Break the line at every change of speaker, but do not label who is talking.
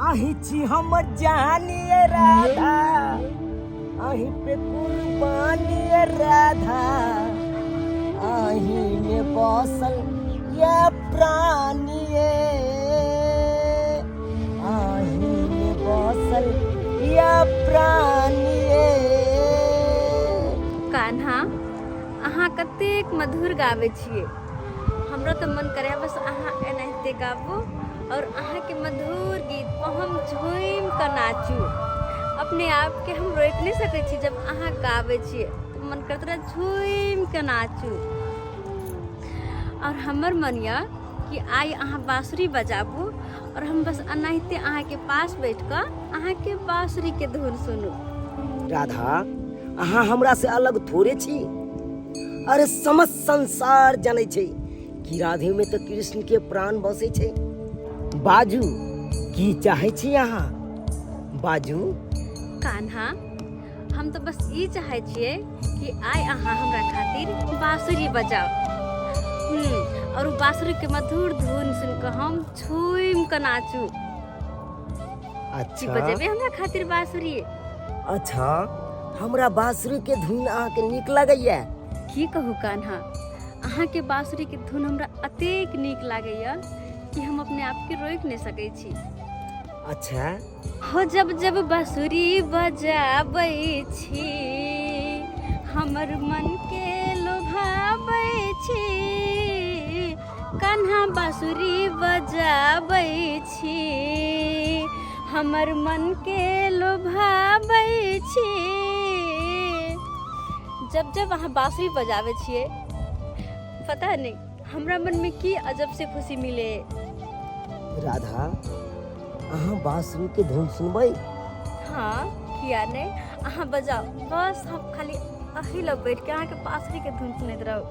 अहीं छी हमर जानिए राधा, अहीं पे कुर्बानिए राधा, अहीं में बसल ये प्राणिए, अहीं में बसल ये प्राणिए।
कान्हा, अहाँ कतेक मधुर गाबै छियै। हमरा तऽ मन करे बस अहाँ एनाहिते गाबू और अहाँके मधुर गीत पर हम झूमि कऽ नाचू। अपने आपके हम रोकि नहि सकै छी। जब अहाँ गाबै छियै तऽ मन करैत रहै झूमि कऽ नाचू। और हमर मन यऽ कि आइ अहाँ बाँसुरी बजाबू और हम बस एनाहिते अहाँके पास बैठ कऽ अहाँके बाँसुरीके धुन सुनू।
राधा, अहाँ हमरा से अलग थोड़े छी। अरे समस्त संसार जानै छै कि राधे में तऽ कृष्ण के प्राण बसै छै। बाजू, की चाहै छी अहाँ? बाजू।
कान्हा, हम तऽ बस ई चाहै छियै कि आइ अहाँ हमरा खातिर बाँसुरी बजाउ और उ बाँसुरी के मधुर धुन सुन कऽ हम झूमि कऽ नाचू। की
अच्छा।
बजेबै हमरा खातिर बाँसुरी?
अच्छा, हमरा बाँसुरी के धुन अहाँके नीक लगैया?
की कहू कान्हा, अहाँके बाँसुरी के धुन हमरा अतेक नीक लागैया कि हम अपने आपके रोकि नहि सकै छी।
अच्छा।
हो जब जब बाँसुरी बजाबै छी, हमर मन के लोभाबै छी। कान्हा, बाँसुरी बजाबै छी, हमर मन के लोभाबै छी। जब जब अहाँ बाँसुरी बजाबै छियै, पता नहि हमरा मनमे की अजब से खुशी मिले।
राधा, अहाँ बाँसुरी के धुन सुनबै?
हाँ, किया नहि। अहाँ बजाउ, बस हम खाली अही लग बैठ के अहाँके बाँसुरी के धुन सुनैत रहू।